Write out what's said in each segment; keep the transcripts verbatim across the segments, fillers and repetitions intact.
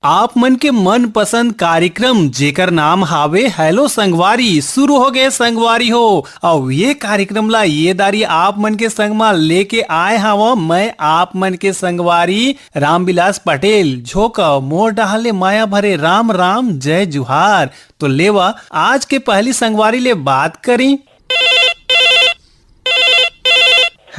आप मन के मनपसंद कार्यक्रम, जेकर नाम हावे हेलो संगवारी, शुरू हो गए संगवारी हो। अउ ये कार्यक्रम ला ये दारी आप मन के संग मा लेके आए हावं मैं, आप मन के संगवारी रामविलास पटेल। झोंका मोर डहार ले माया भरे राम राम, जय जुहार। तो लेवा, आज के पहली संगवारी ले बात करी।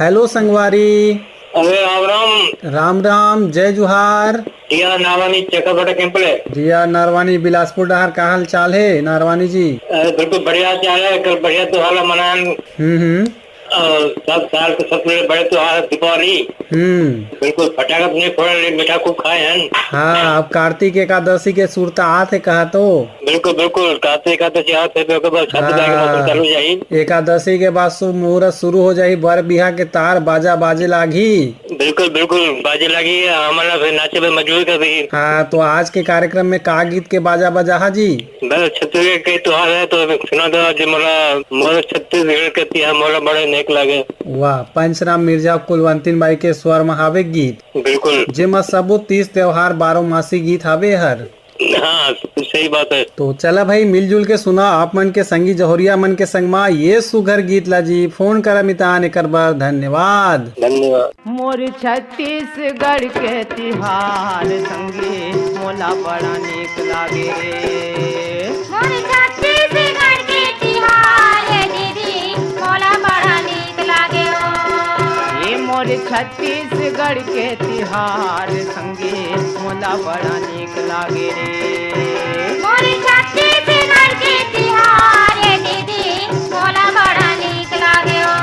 हेलो संगवारी। अरे राम राम। राम राम, जय जुहार। जिया नारवानी चकरभाटा कैंप ले। जिया नारवानी बिलासपुर डहार, का हाल चाल हे नारवानी जी? अरे बिल्कुल बढ़िया चाल हे, कल बढ़िया त्योहार ला मनायन। हम्म, हम्म। अउ सब साल के सबले बड़े त्योहार हे दीपावली। हम्म। बिल्कुल फटाका तो नहीं फोड़े, लेकिन मीठा खूब खाए हन। हाँ, अब कार्तिक एकादशी के सुरता आत हे कहा तो। बिल्कुल, बिल्कुल। कार्तिक एकादशी आवत हे, तो ओकर बाद छठ पूजा के मौसम हाँ। चालू हो जाही। एकादशी के बाद शुभ मुहूर्त शुरू हो जाही, बर बिहा के तार बाजा बाजे लागही। बिल्कुल, बिल्कुल, बाजे लागही, हमन ला फिर नाचे बर मजबूर कर देही। हाँ, तो आज के कार्यक्रम में का गीत के बाजा बजाहा जी? बस छत्तीसगढ़ के त्योहार हे, तो सुना दो आज मोला, मोर छत्तीसगढ़ के तिहार मोला बड़े नेक लागे। वाह, पंचराम मिर्जा कुलवंतिन बाई के स्वर में हावे गीत। बिल्कुल। जेमा सबो तीज त्योहार बारो मासी गीत हावे हर। हाँ, सही बात हे। तो चला भाई, मिलजुल के सुना आप मन के संगी जहोरिया मन के संग मा ये सुघर गीत ला जी। फोन करा मितान एकर बर, धन्यवाद। धन्यवाद। मोर छत्तीसगढ़ के तिहार संगी मोला बड़ा नीक लागे रे। मोर छत्तीसगढ़ के तिहार ए दीदी मोला बड़ा नीक लागे ओ। ए मोर छत्तीसगढ़ के तिहार संगी मोला बड़ा नीक लागे रे। मोर छत्तीसगढ़ के तिहार ए दीदी मोला बड़ा नीक लागे ओ।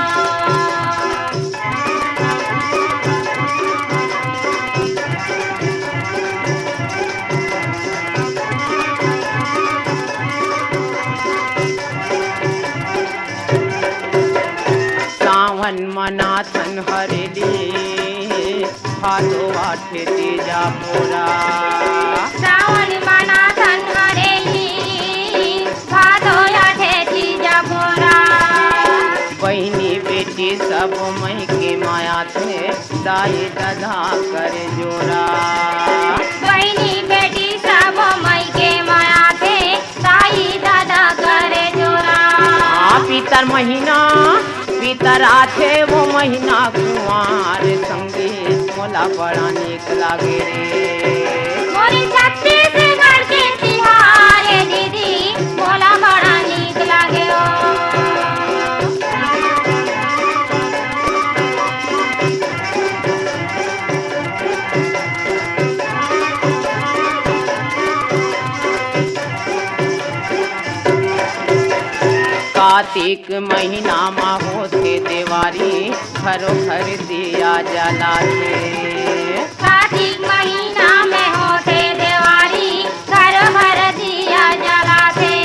सावन मनाथन हरेली, भादो आठे तीजा मोरा। सावन मनाथन हरेली, भादो आठे तीजा मोरा। बहिनी बेटी सब मइके माया थे, दाई ददा कर जोरा। बहिनी बेटी सब मइके माया थे, दाई ददा कर जोरा। आ, पितर महीना, पितर आथे वो महीना कुंवार संगी, मोला बड़ा नीक लागे रे। मोरे छत्तीसगढ़ के तिहार ए दीदी, मोला बड़ा नीक लागे ओ। कार्तिक महीना मा होथे देवारी, घरो घर दिया जलाथे। कार्तिक महीना में होथे देवारी, घरो घर दिया जलाथे।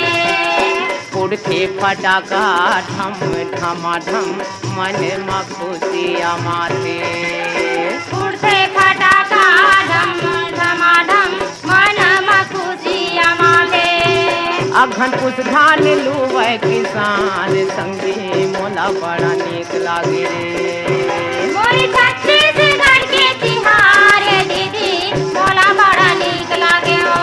फुटथे फटाका ढम ढमाढम, मन म खुशिया माथे। फुटथे फटाका ढम ढमाढम, मन म खुशिया माथे। अघन पुस धान लुवय किसान संगी, मोला बड़ा नीक लागे रे। मोर छत्तीसगढ़ के तिहार ए दीदी, मोला बड़ा नीक लागे ओ।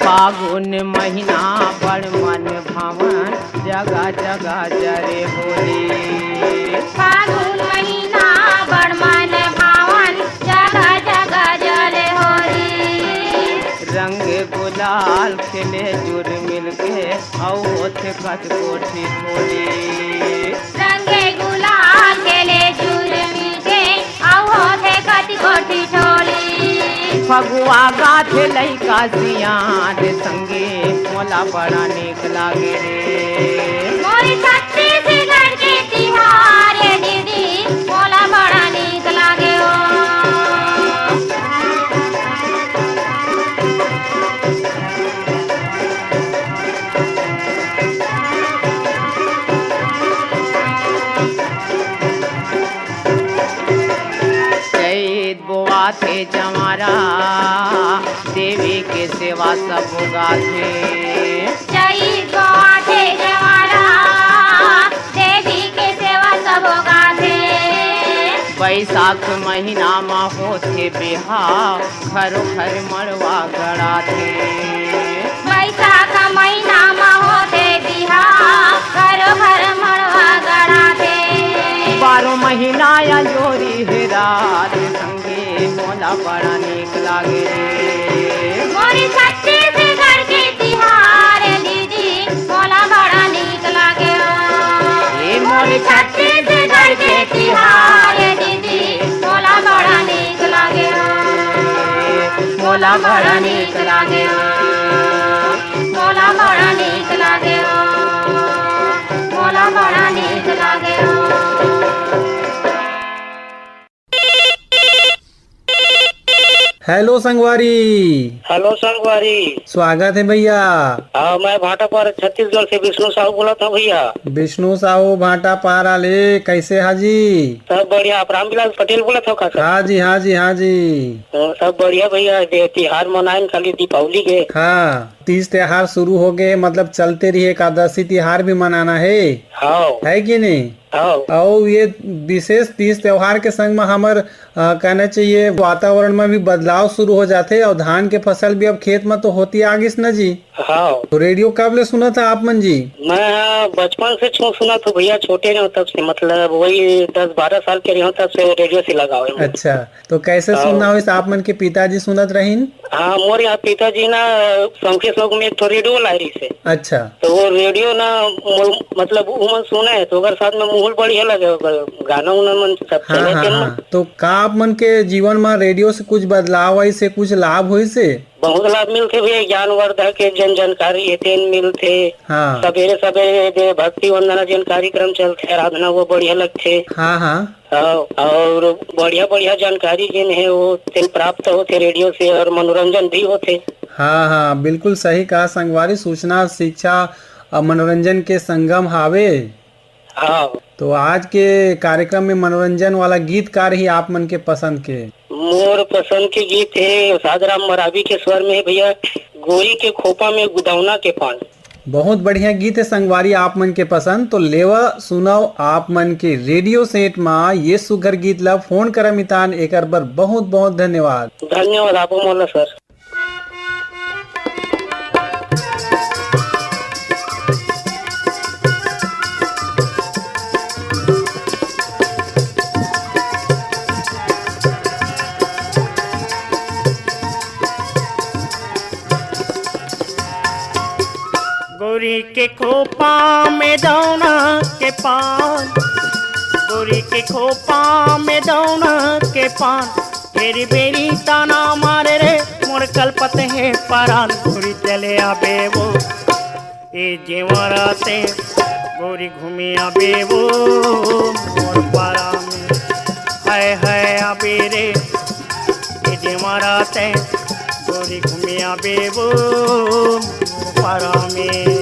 फागुन महीना बड़ मन भावन, जगा जगा जरे होरी। फागुन महीना बड़ मन भावन, जगा जगा जरे होरी। रंग गुलाल खेले जुर मिल के, अउ होथे कतको ठिठोली। रंग गुलाल खेले जुर मिल के, अउ होथे कतको ठिठोली। फगुआ गाथे लइका सियान संगी, मोला बड़ा नीक लागे रे। मोर छत्तीसगढ़ के तिहार ए दीदी, मोला बड़ा नीक लागे ओ। चैत बोआ आथे जवारा, देवी के सेवा सब गाथे। चैत गो आथे जवारा, देवी के सेवा सब गाथे। बैसाख महीना म होथे बिहाव, घरो घर मड़वा गड़ाथे। बैसाख महीना म होथे बिहाव, घरो घर मड़वा गड़ाथे। बारो महीना या जोरी हे रात, संगे मोला बड़ा नीक लागे रे। मोर छत्तीसगढ़ के तिहार दीदी, मोला बड़ा नीक लागे ओ। ए मोर छत्तीसगढ़ के तिहार दीदी, मोला बड़ा नीक लागे ओ। मोला बड़ा नीक लागे ओ। मोला बड़ा नीक लागे ओ। मोला बड़ा नीक लागे ओ। हेलो संगवारी। हेलो संगवारी। स्वागत हे भैया। हाँ, मैं भाटापारा छत्तीसगढ़ से विष्णु साहू बोलत हँव भैया। विष्णु साहू भाटापारा ले, कैसे हा जी? सब बढ़िया। आप रामविलास पटेल बोलत हव का सर? हाँ जी, हाँ जी, हाँ जी। तो सब बढ़िया भैया, ये तिहार मनाएन खाली दीपावली के। हाँ, तीज त्योहार शुरू हो गए, मतलब चलते रही, एकादशी तिहार भी मनाना हे। हाँ। है कि नहीं? हाँ। अउ ये विशेष तीज त्योहार के संग म हमर, अ, कहना चाहिए, वातावरण म भी बदलाव शुरू हो जाथे अउ धान के फसल भी अब खेत म तो होती आ गिस न जी। हाँ। तो रेडियो कब ले सुनत ह आप मन जी? मैं, हाँ, बचपन से छु-, सुनत हँव भैया, छोटे रहेंव तब से, मतलब वही दस बारह साल के रहेंव तब से रेडियो से लगाव हे। अच्छा, तो कैसे हाँ। सुनना होइस, आप मन के पिताजी सुनत रहिन? हाँ, मोर यहाँ पिताजी ना, संगीत लोग में एक ठो रेडियो लाए रहिस हे। अच्छा। तो वो रेडियो ना, मो-, मतलब उमन सुने, तो ओकर साथ में माहौल बढ़िया लगे, ओकर गाना उना मन सब हाँ, चले हाँ, के मन। हाँ। तो का आप मन के जीवन म रेडियो से कुछ बदलाव आइस हे, कुछ लाभ होइस हे? बहुत लाभ मिलथे भैया, ज्ञानवर्धक के जन जानकारी हे तेन मिलथे। हाँ। सबेरे सबेरे दे भक्ति वंदना जन कार्यक्रम चलथे, आराधना वो बढ़िया लगथे। हाँ, हाँ। हाँ, और बढ़िया बढ़िया जानकारी जेन हे वो तेन प्राप्त होथे रेडियो से और मनोरंजन भी होथे। हाँ, हाँ, बिल्कुल सही कहा संगवारी, सूचना, शिक्षा अउ मनोरंजन के संगम हावे। हाँ। तो आज के कार्यक्रम में मनोरंजन वाला गीत का रही आप मन के पसंद के? मोर पसंद के गीत हे साधुराम मरावी के स्वर में हे भैया, गोरी के खोपा में गुदौना के पान। बहुत बढ़िया गीत हे संगवारी आप मन के पसंद। तो लेवा सुनव आप मन के रेडियो सेट मा ये सुघर गीत ला, फोन करव मितान, एकर बर बहुत बहुत धन्यवाद। धन्यवाद आपो मन ला सर। गोरी के खोपा में दौना के पान, गोरी के खोपा में दौना के पान, बेरी बेरी ताना मारे रे मोर कलपत हे परान। गोरी चले आबे वो ए जेवरा ते, गोरी घूमे आबे वो मोर पारा में। हाय हाय आबे रे ए जेवरा ते, गोरी घूमे आबे वो मोर पारा में।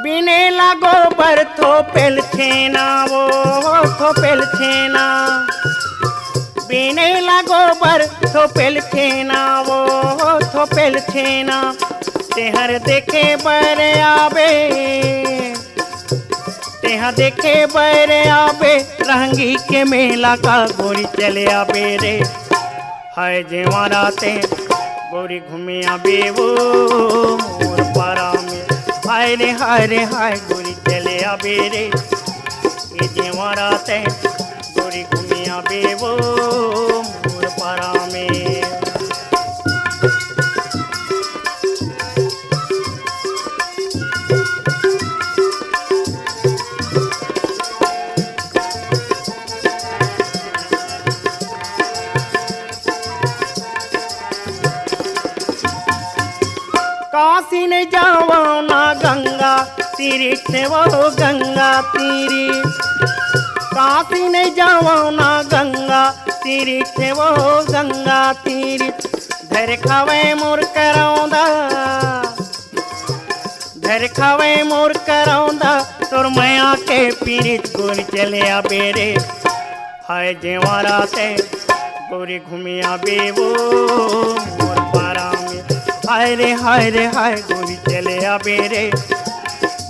बिनेला गोबर थोपेल छेना वो, थोपेल छेना। बिनेला गोबर थोपेल छेना वो, थोपेल छेना। तेहर देखे बर आबे, तेहा देखे बर आबे रहंगी के मेला का, गोरी चले आबे रे। हाय जेवरा ते, गोरी घूमे आबे वो मोर पारा में। हाय रे हाय रे हाय, गोरी चले आबे रे। ए जेवरा ते, गोरी घूमे आबे वो मोर पारा में। काशी ने जावा ना गंगा तीरी, वो गंगा तीरी। काशी नहीं जावो ना गंगा तीरिथ, वो गंगा तीरिथ। धर खावे मोर करौंदा, धर खावे मोर करौंदा, तोर मया के पीरित गोरी चले आबे रे। हाय जेवारा ते गोरी घूमे आबे वो मोर पारा में। हाय रे, हाय रे, हाय गोरी चले आबे रे।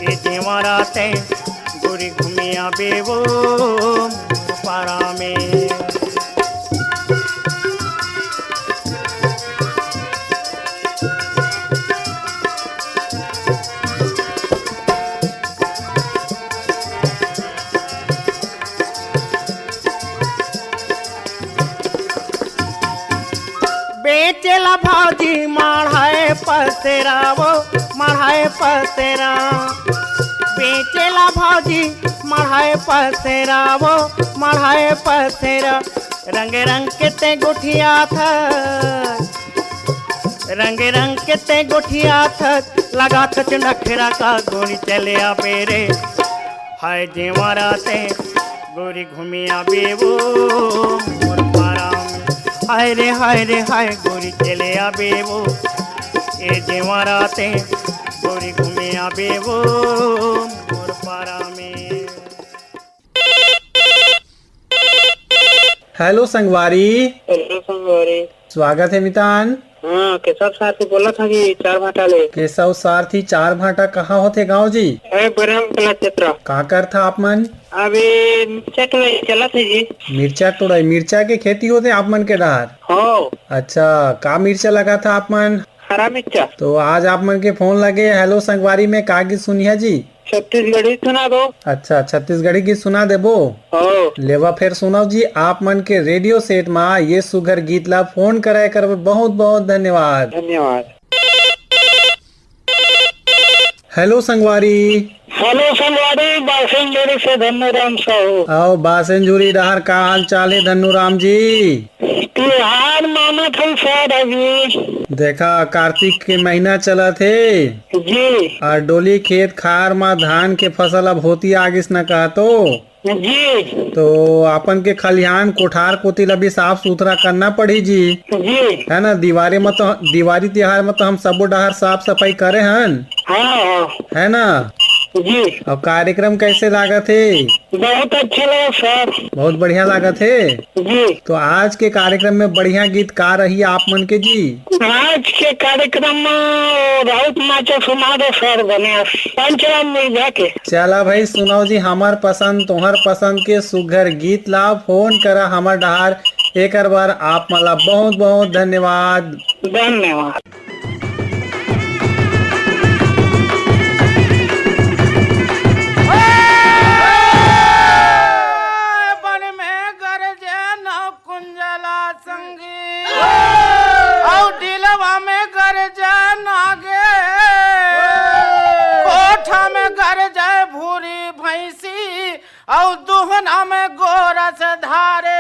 ए जेवारा ते गोरी घूमे आबे वो मोर पारा में। बेचेला भाजी मढ़ाए पसेरा वो, मढ़ाए पसेरा। बेचेला भाजी मढ़ाए पसेरा वो, मढ़ाए पसेरा। रंग रंग के ते गोठियाथस, रंग रंग के ते गोठियाथस, लगाथस नखरा का गोरी चले आबे रे। हाय जेवारा ते गोरी घूमे आबे वो मोर पारा में। हाय रे, हाय रे, हाय गोरी चले आबे वो। ए जेवारा ते गोरी घूमे आबे वो मोर पारा में। हेलो संगवारी। हेलो संगवारी। स्वागत हे मितान। हाँ, केशव सारथी बोलत हँव जी, चार भाटा ले। केशव सारथी चार भाटा कहाँ होथे गाँव जी? ए, बरहम कला क्षेत्र। का करथा आप मन? अभी मिर्चा टोड़ाई चलत हे जी। मिर्चा टोड़ाई, मिर्चा के खेती होथे आप मन के डहर? हो। अच्छा, का मिर्चा लगाथा आप मन? हरा मिर्चा। तो आज आप मन के फोन लगे हेलो संगवारी में, का गीत सुनिहा जी? छत्तीसगढ़ी सुना दो। अच्छा, छत्तीसगढ़ी गीत सुना देबो? हो। लेवा फेर सुनव जी, आप मन के रेडियो सेट मा ये सुघर गीत ला फोन करे कर बहुत बहुत धन्यवाद। धन्यवाद। हेलो संगवारी। हेलो संगवारी, बासेंजुरी से धन्नूराम साहू। आओ बासेंजुरी डहर का हाल चाल हे धन्नूराम जी? तिहार मानत हन सर अभी। देखा, कार्तिक के महीना चलत हे। जी। अउ डोली खेत खार मा धान के फसल अब होती आगिस न कहतो। जी। तो आपन के खलिहान कोठार कोती ला भी साफ सुथरा करना पड़ी जी। जी। है ना, दिवारी में तो, दिवारी तिहार में तो हम सबो डहर साफ सफाई करे हन। हाँ, हाँ। है ना? जी। अउ कार्यक्रम कैसे लागत हे? बहुत अच्छा लगा सर। बहुत बढ़िया लागत हे। जी। तो आज के कार्यक्रम में बढ़िया गीत का रही आप मन के जी? आज के कार्यक्रम में राउत नाचा सुना दो सर, बने पंचराम मिर्जा के। चला भाई सुनाओ जी, हमर पसंद तोहर पसंद के सुघर गीत ला फोन करा हमर डहार। एकर बर आप मन ला बहुत बहुत धन्यवाद। धन्यवाद। बन में गरजे नौ कुंजला संगी, अउ डिलवा में गरजे नागे, कोठा में गरजे भूरी भैंसी, अउ दुहना में गोरस धारे।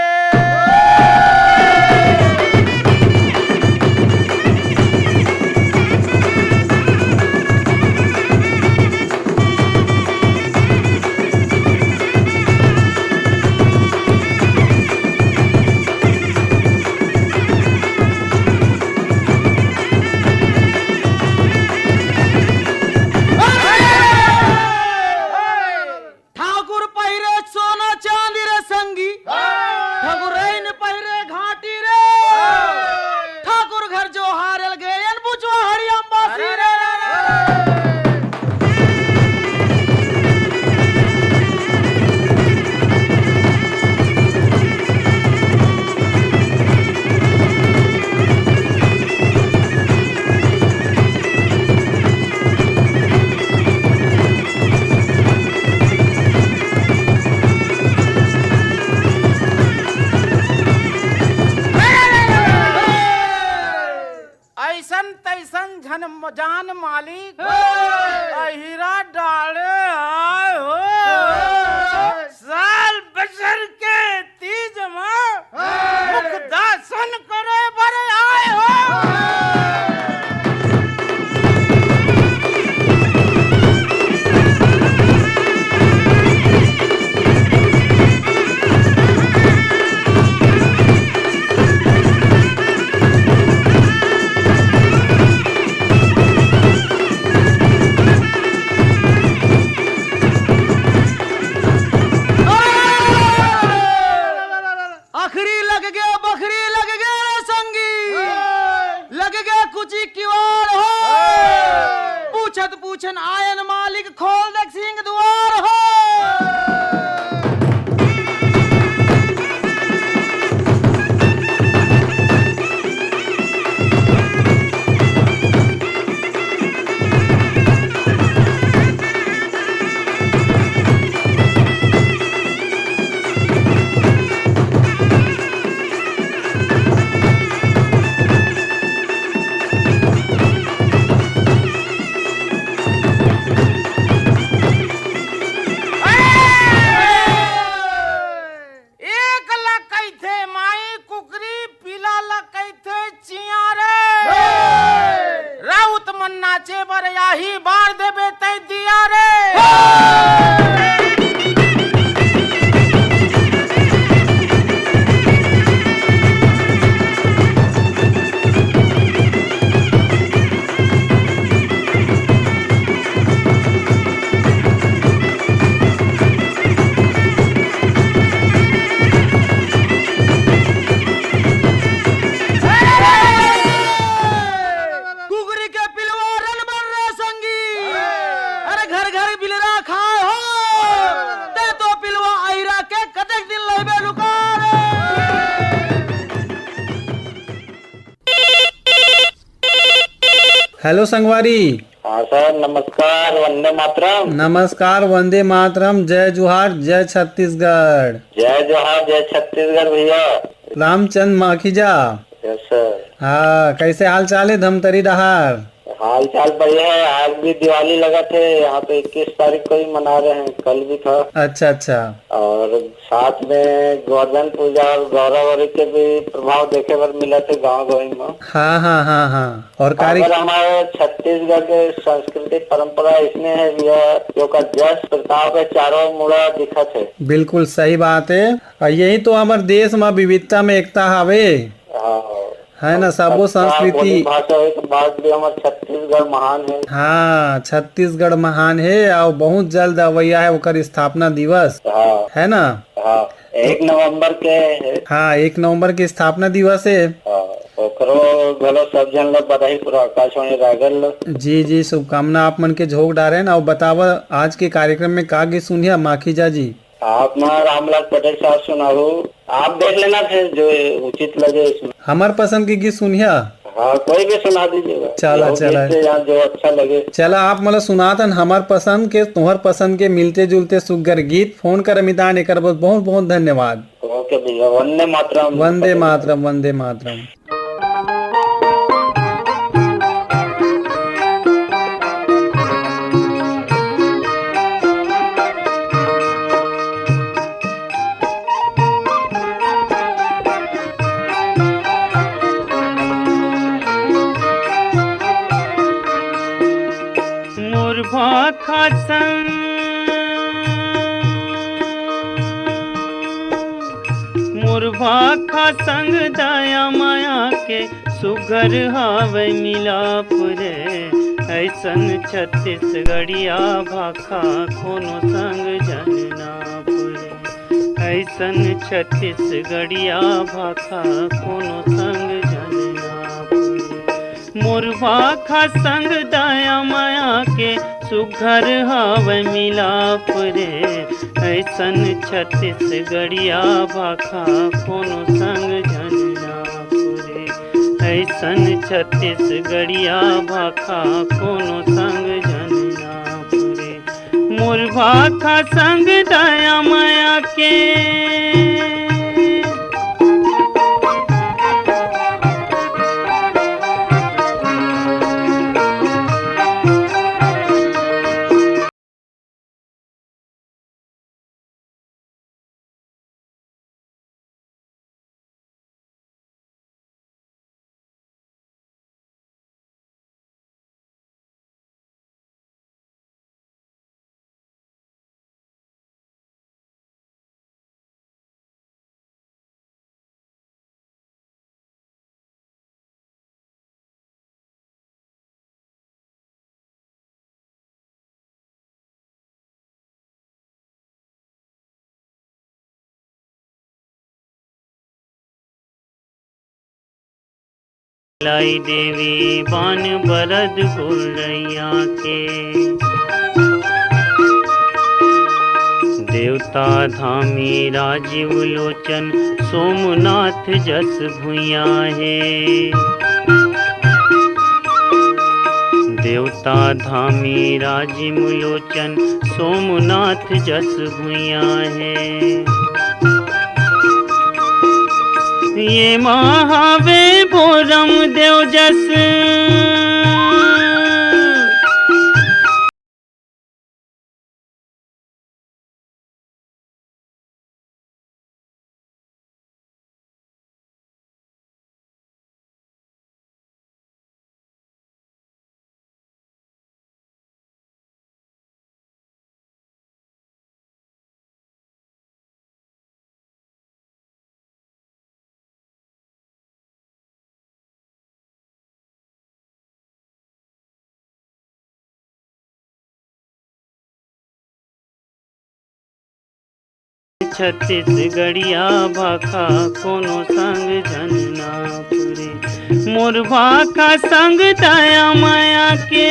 ठाकुर पहिरे सोना चांदी रे संगी, हेलो संगवारी। हाँ सर, नमस्कार, वंदे मातरम। नमस्कार, वंदे मातरम, जय जोहार, जय छत्तीसगढ़। जय जोहार, जय छत्तीसगढ़ भैया। रामचंद माखीजा। Yes sir. हाँ, कैसे हाल चाल है धमतरी डहार? हाल चाल बढ़िया है। आज भी दिवाली लगत है, यहाँ पे इक्कीस तारीख को ही मना रहे हैं, कल भी था। अच्छा, अच्छा। और साथ में गोवर्धन पूजा और गौरा गौरी के भी प्रभाव देखे बर मिलत है गाँव गंवई में। हाँ, हाँ, हाँ, हाँ। और कारीग अगर हमारे छत्तीसगढ़ के संस्कृति परंपरा इसने है भैया, जो का जस प्रताप के चारों मुड़ा दिखत है। बिल्कुल सही बात है। और यही तो हमर देश में विविधता में एकता हावे। हाँ। है ना, सबो सत्ता, संस्कृति। बोली, भाषा एक बात भी हमर छत्तीसगढ़ महान है। हाँ, छत्तीसगढ़ महान है और बहुत जल्द अवैया है ओकर स्थापना दिवस। हाँ। है ना? हाँ, एक नवंबर के है। हाँ, एक नवंबर के स्थापना दिवस है। हाँ, ओकरो घलो सब झन ला बधाई पूरा आकाशवाणी रायगढ़ ला। जी, जी, शुभकामना आप मन के झोंक डारेन। और बतावा, आज के कार्यक्रम में का गीत सुनिया माखीजा जी? आप ना रामलाल पटेल साहब सुनाहू, आप देख लेना फिर जो उचित लगे इसमें। हमर पसंद के गीत सुनिया। हाँ, कोई भी सुना दीजिएगा। चला, जो चला। गीत से यहाँ जो अच्छा लगे। चला, आप मतलब सुनातन हमर पसंद के, तुम्हर पसंद के मिलते जुलते सुग्घर गीत। फोन कर मितान, एकर बर बहुत बहुत धन्यवाद। ओके भैया, वंदे मातरम। वंदे मातरम, वंदे मातरम। मोर भाखा संग, मोर भाखा संग दया माया के सुघर हावय मिलाप रे। ऐसन छत्तीसगढ़िया भाखा कोनो संग झन नाप रे। ऐसन छत्तीसगढ़िया भाखा कोनो संग झन नाप रे। मोर भाखा संग दया माया के सुघर हावय मिलाप रे। ऐसन छत्तीसगढ़िया भाखा कोनो संग झन नाप रे। ऐसन छत्तीसगढ़िया भाखा कोनो संग झन नाप रे। मोर भाखा संग दया माया के। लाई देवी बान बरद गोरैया के। देवता धामी राजीव लोचन सोमनाथ जस भुइयां हे। देवता धामी राजीव लोचन सोमनाथ जस भुइयां हे। ये महावे बोरम देव जस। छत्तीसगढ़िया भाखा कोनो संग झन नाप रे। मोर भाखा संग दया माया के।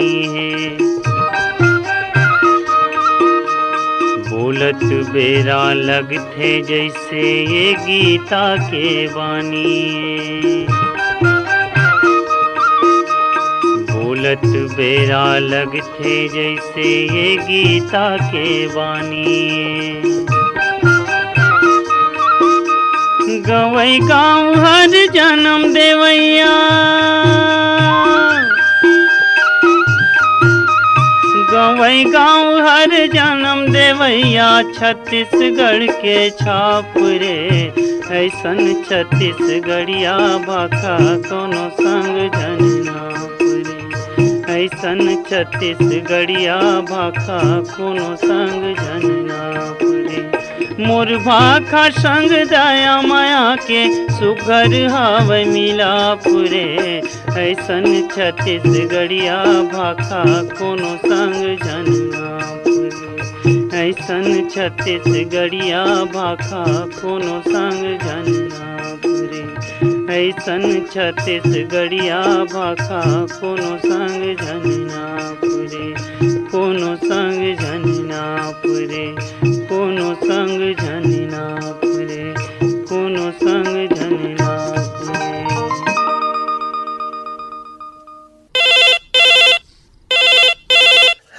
हे। बोलत बेरा लगथे जैसे ये गीता के बानी हे। बोलत बेरा लगथे जैसे ये गीता के बानी हे। गवई गाँव हर जन्म देवैया, गवई गाँव हर जन्म देवैया, छत्तीसगढ़ के छाप रे। ऐसन छत्तीसगढ़िया भाखा कोनो संग झन नाप रे। ऐसन छत्तीसगढ़िया भाखा कोनो संग झन नाप रे। मोर भाखा संग दया माया के सुघर हावय मिलाप रे। ऐसन छत्तीसगढ़िया भाखा कोनो संग झन नाप रे। ऐसन छत्तीसगढ़िया भाखा कोनो संग झन नाप रे। ऐसन छत्तीसगढ़िया भाखा कोनो संग झन नाप रे। कोनो संग झन नाप रे। कोनो संग झन नाप रे। कोनो संग झन नाप रे।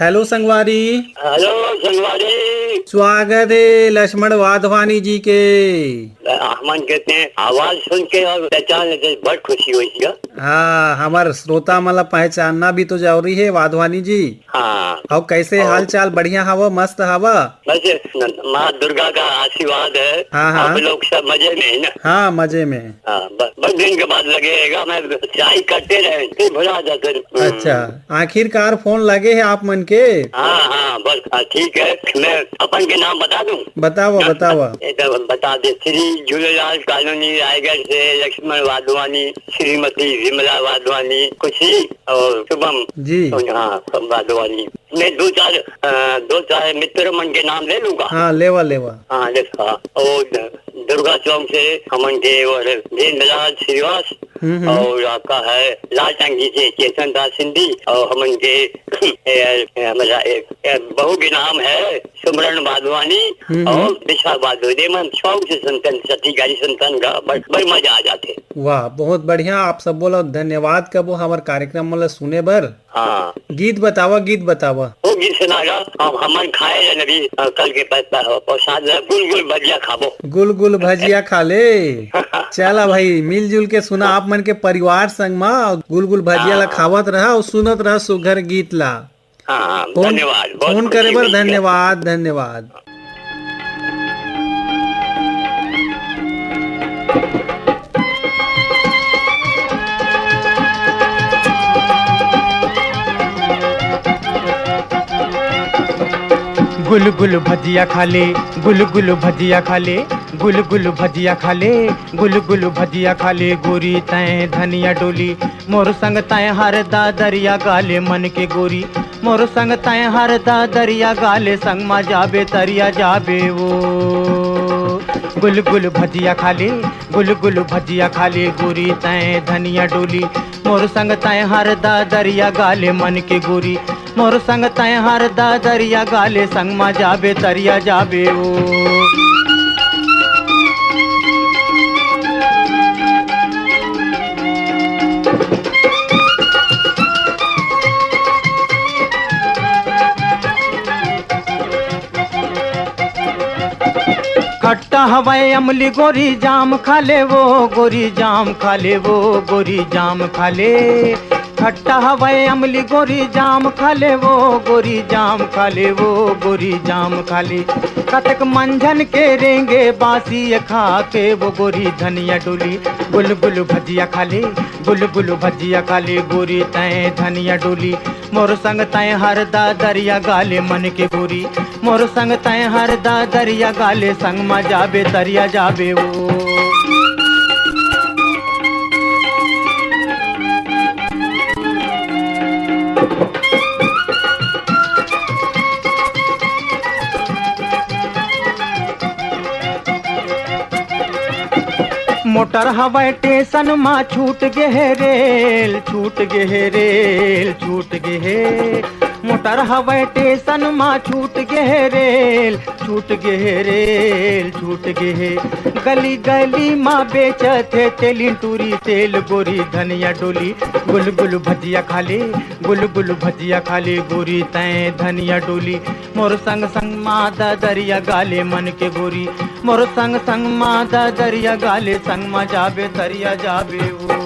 हेलो संगवारी। हेलो संगवारी। स्वागत हे लक्ष्मण वाधवानी जी के। हमन के ते आवाज सुन के अउ पहचान लेते बड़ खुशी होइस गा। हाँ, हमर श्रोता मन ला पहचानना भी तो जरूरी हे वाधवानी जी। हाँ। अउ कैसे अउ हाल चाल? बढ़िया हवा, मस्त हवा? बस न-, माँ दुर्गा का आशीर्वाद है। हाँ, हाँ। आप लोग सब मजे में है ना? हाँ, मजे में। हाँ, ब-, बड़ दिन के बाद लगे रहेगा, मैं चाय करते रहे, फिर भुला जाते रहे। अच्छा, आखिरकार फोन लगे हे आप मन के? हाँ, हाँ, बस, हाँ, ठीक है। मैं अपन के नाम बता दूं? बतावा, ना, बतावा। ये तो बता दे, श्री झूलेलाल कॉलोनी रायगढ़ से लक्ष्मण वाधवानी, श्रीमती विमला वाधवानी, खुशी और शुभम। जी। हाँ, वाधवानी। मैं दो चार, अ, दो चार मित्र मन के नाम ले लूंगा। हाँ, लेवा, लेवा। हाँ, लेवा। और दुर्गा चौक से हमन के वो है, धीरेन्द्रलाल श्रीवास, हम्म, हम्म। और आपका है लाल टंकी से चेतन दास सिंधी, और हमन के, ए, ए, हमारा एक, ए, बहू के नाम है सुमरन वाधवानी हम्म, हम्म। और दिशा वाधवानी। मन शौक से सुनते हैं, सती गाड़ी सुनते हैं, गा-, बड़, बड़ मजा आ जाते। वाह, बहुत बढ़िया। आप सब बोला धन्यवाद कबो हमर कार्यक्रम मन ला सुने बर। हाँ। गीत बतावा, गीत बतावा। वो गीत सुनागा, हम, हमन खाए ले नबी, अ, कल के प-, प-, प्रसाद ला गुल गुल भजिया खाबो। गुल गुल भजिया खा ले। चला भाई, मिलजुल के सुना, आप मन के परिवार संग मा गुल गुल भजिया ला हाँ। खावत रहा और सुनत रहा सुघर गीत ला। हाँ, हाँ, फोन, धन्यवाद, बहुत फोन खुशी करे बर मिली है। धन्यवाद, धन्यवाद। गुल गुल भजिया खा ले, गुल गुल भजिया खा ले, गुल गुल भजिया खा ले, गुल गुल भजिया खा ले, गोरी तैं धनिया डोली, मोर संग तैं हर दा दरिया गाले मन के गोरी, मोर संग तैं हर दा दरिया गाले, संग मा जाबे तरिया जाबे ओ। गुल गुल भजिया खा ले, गुल गुल भजिया खा ले, गोरी तैं धनिया डोली, मोर संग तैं हर दा दरिया गाले मन के गोरी, मोर संग तैं हर दा दरिया गाले, संग मा जाबे तरिया जाबे ओ। खट्टा हवय अमली गोरी जाम खा ले वो, गोरी जाम खा ले वो, गोरी जाम खा ले। खट्टा हवय अमली गोरी जाम खा ले वो, गोरी जाम खा ले वो, गोरी जाम खा ले। कतक मंझन के रेंगे बासी खा के वो गोरी धनिया डोली। गुल गुल भजिया खा ले, गुल गुल भजिया खा ले, गोरी तैं धनिया डोली। मोर संग तैं हर दा दरिया गाले मन के गोरी, मोर संग तैं हर दा दरिया गाले, संग मा जाबे तरिया जाबे ओ। मोट मोटर हवय टेसन मा छूट गे हे रेल, छूट गे हे रेल, छूट गे हे। मोटर हवय टेसन मा छूट गे हे रेल, छूट गे हे रेल, छूट गे हे। गली गली मा बेचत हे तेलिन टूरी तेल गोरी धनिया डोली। गुल गुल भजिया खा ले, गुल गुल भजिया खा ले गोरी तैं धनिया डोली। मोर संग संग मा ददरिया गा ले मन के गोरी, मोर संग संग मा ददरिया गा ले, संग मा जाबे तरिया जाबे ओ।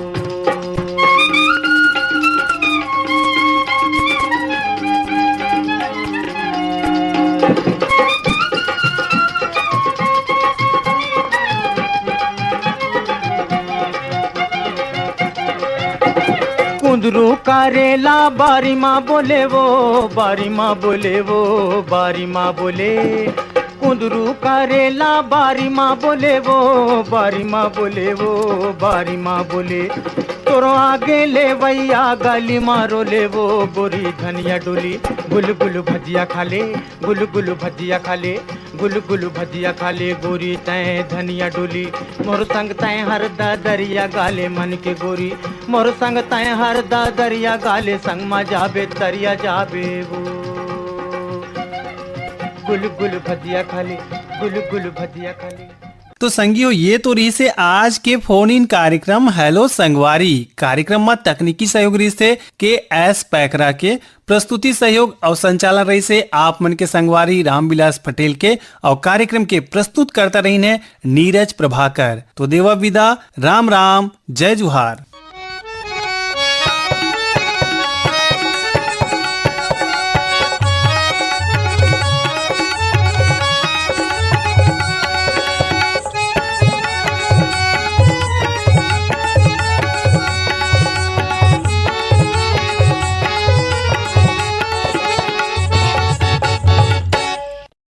कुंदरू करेला बारी मा बोले वो, बारी मा बोले वो, बारी मा बोले। कुंदरू करेला बारी मा बोले वो, बारी मा बोले वो, बारी मा बोले। तोरो आगे लेवइया गाली मारो ले वो, गोरी धनिया डोली। गुल गुल भजिया खा ले, गुल गुल भजिया खा ले, गुल गुल भजिया खा ले गोरी तैं धनिया डोली। मोर संग तैं हर ददरिया गा ले मन के गोरी, मोर संग तैं हर ददरिया गा ले, संग मा जाबे तरिया जाबे वो। गुल गुल भजिया खा ले, गुल गुल भजिया खा ले। तो संगियो, ये तो रहिसे आज के फोन इन कार्यक्रम हेलो संगवारी। कार्यक्रम मा तकनीकी सहयोग रहिसे के एस पैकरा के, प्रस्तुति सहयोग अउ संचालन रहिसे आप मन के संगवारी रामविलास पटेल के, अउ कार्यक्रम के प्रस्तुतकर्ता रहिन हे नीरज प्रभाकर। तो देवा विदा, राम राम, जय जुहार।